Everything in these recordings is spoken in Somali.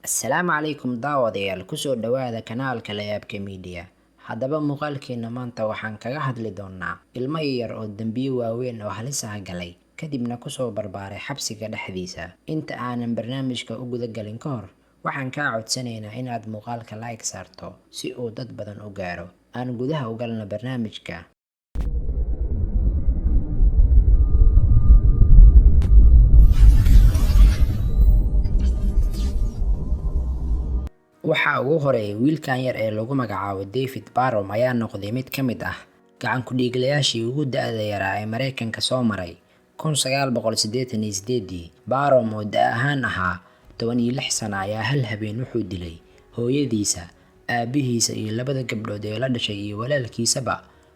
Assalaamu calaykum daawadayaal, kusoo dhawaada kanaalka Layaabka Media. Haddaba muuqaalkeena maanta waxaan kaga hadli doonaa ilmo yar oo dembiyo waaweyn oo halis ah galay, kadibna kusoo barbaaray xabsiga dhexdiisa. Inta aanan barnaamijka u guda galin ka hor, waxaan kaa codsanaynaa inaad muuqaalka like saarto si uu dad badan u gaaro. Aan gudaha u galno barnaamijka. Waxa ugu horeeyay, wiilkan yar ee lagu magacaabo David Barrom ayaa noqday mid ka mid ah gacan ku dhiiglayaashii ugu da'da yaraa ee Mareykanka soo maray. 1988dii, Barrom oo da' ahaan ahaa 16 sano ayaa hal habeen wuxuu dilay hooyadiisa, aabihiisa iyo labada gabdhood ee la dhashay iyo walaalkiisaba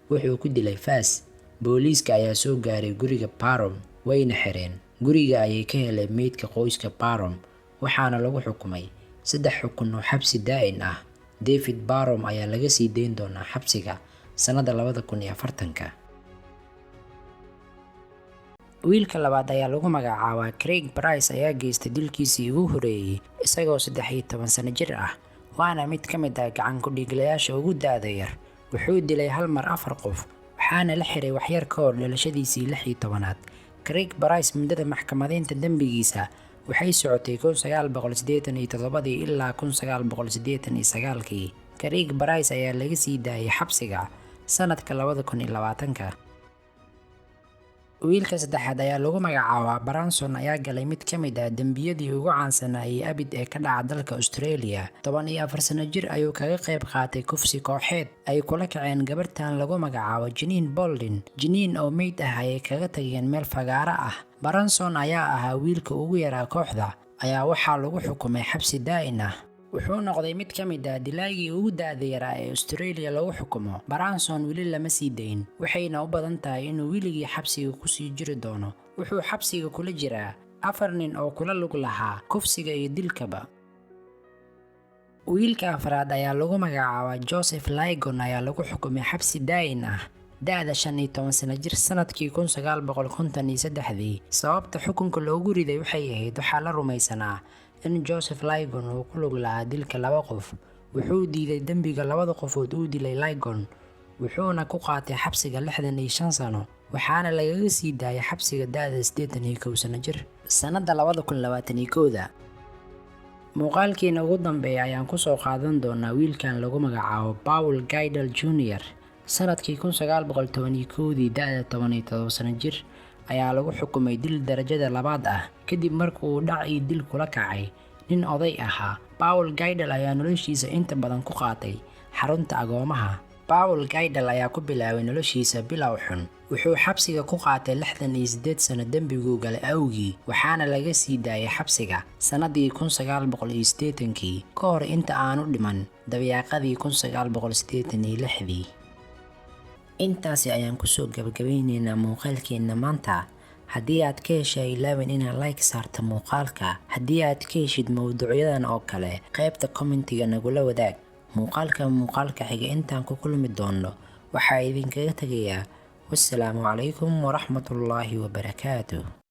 wuxuu ku dilay faas. Booliiska ayaa soo gaaray guriga Barrom wayna xireen. Guriga ayay ka heleen meydka qoyska Barrom, waxaana lagu xukumay 3 xukun oo xabsi daa'in ah. David Barrom ayaa laga sii dayn doonaa xabsiga sanada 2040-ka. Wiilka labaad ayaa lagu magacaabaa Craig Price ayaa geystay dilkiisii ugu horeeyay isagoo 13 sano jir ah, waana mid ka mid ah gacan ku dhiiglayaasha ugu da'da yar. Wuxuu dilay hal mar 4 qof, waxaana la xiray waxyar ka hor dhalashadiisii 16aad. Craig Price muddada maxkamadeynta dembigiisa waxay socotay 1987 ilaa 1989kii. Craig Price ayaa laga sii daayay xabsiga sanadka 2020-ka. Wiilka saddexaad ayaa lagu magacaabaa Branson ayaa galay mid ka mid ah dembiyadii ugu caansanaa ee abid ee ka dhaca dalka Australia. 14 sano jir ayuu kaga qayb qaatay kufsi kooxeed ay kula kaceen gabartan lagu magacaabo Janine Boldin. Janine oo meyd ah ayay kaga tageen meel fagaaro ah. Branson ayaa ahaa wiilka ugu yaraa kooxda, ayaa waxaa lagu xukumay xabsi daa'in ah. Wuxuu noqday mid ka mid ah dilaagii ugu da'da yaraa ee Australia lagu xukumo. Branson weli lama sii dayn, waxayna u badan tahay inuu weligii xabsiga ku sii jiri doono. Wuxuu xabsiga kula jiraa 4 nin oo kula lug lahaa kufsiga iyo dilkaba. Wiilka afraad ayaa lagu magacaabaa Joseph Ligon ayaa lagu xukumay xabsi daa'in ah da'da 15 sano jir sanadkii 1953dii. Sababta xukunka loogu riday waxay ahayd waxaa la rumaysanaa in Joseph Ligon uu ku lug lahaa dilka 2 qof. Wuxuu diiday dembiga labada qofood uu dilay Ligon, wuxuuna ku qaatay xabsiga 65 sano, waxaana lagaga sii daayay xabsiga da'da 81 sano jir sanada 2021. Muuqaalkiina ugu dambeeya ayaan kusoo qaadan doonaa wiilkan lagu magacaabo Paul Gidal Jr. Sanadkii 1911dii da'da 17 sano jir ayaa lagu xukumay dil darajada labaad ah kadib markii uu dhac iyo dil kula kacay nin oday ahaa. Paul Gidal ayaa noloshiisa inta badan ku qaatay xarunta agoomaha. Paul Gidal ayaa ku bilaabay noloshiisa bilow xun. Wuxuu xabsiga ku qaatay 68 sano dembiguu galay awgii, waxaana laga sii daayay xabsiga sanadii 1980kii ka hor inta aanu dhiman dabayaaqadii 1986dii. Intaasi ayaan kusoo gabagabeyneynaa muuqaalkeena maanta. Haddii aad ka heshay, ilaawin inaad like saarto muuqaalka. Haddii aad ka heshid mowduucyadan oo kale, qaybta commentiga nagula wadaag. Muuqaalka xiga intaan ku kulmi doono, waxaa idinkaga tegayaa wassalaamu calaykum waraxmatullaahi wabarakaatuh.